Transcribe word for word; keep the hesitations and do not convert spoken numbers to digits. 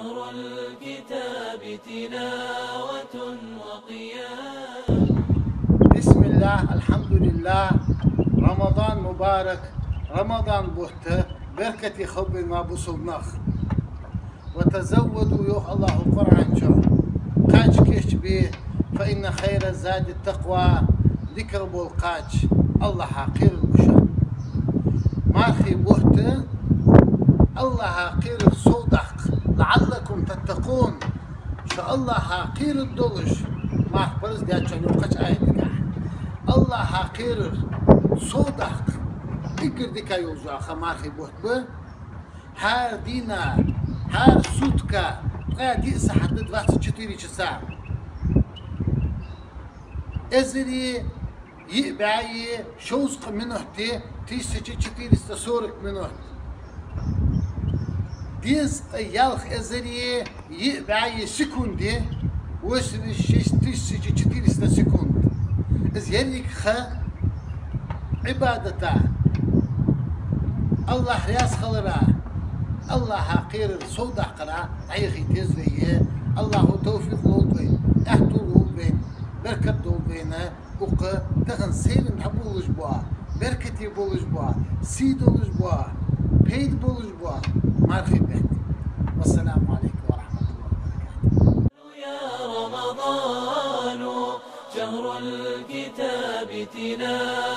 شهر الكتاب تلاوة وقيام. بسم الله، الحمد لله، رمضان مبارك، رمضان بوهتة، беркате хилба вай, бусалба нах. وتزودوا, йоах АллахӀа Къуръан чу, кхача кийчбе, فإن خير الزاد التقوى, дикагӀа бола кхача АллахӀах кхерар ба шоана. Мархий бутт АллахӀах кхерар совдаккха, لعلكم تتقون, шо АллахӀах кхераргдолаш, марха парз даьд шоана, йоах кхыча аятагахь. АллахӀах кхерар совдаккха эггара дика йола жоп мархий бутт ба. ХӀара дийнахьа, хӀара сутка, ткъаь диъ сахьат да, двадцать четыре часа. Эзари йиъ бӀаьи шовзткъа минут да, тысяча четыреста сорок минут. Дезткъа ялх эзари йиъ бӀаьи секунд да, восемьдесят шесть тысяч четыреста секунд. Из еррига ха Ӏибадата, АллахӀ раьза хилара, АллахӀах кхерар совдаккхара дӀаяхийта еза вай. АллахӀа товфикъ лолда вайна, аьттув лолда вайна, беркат долда вайна укх тахан сайранна дӀаболалуш бола, беркате болаш бола, сий долаш бола, пайда болаш бола мархий бетта. والسلام عليكم ورحمة الله وبركاته. يا رمضان، شهر الكتاب تلاوة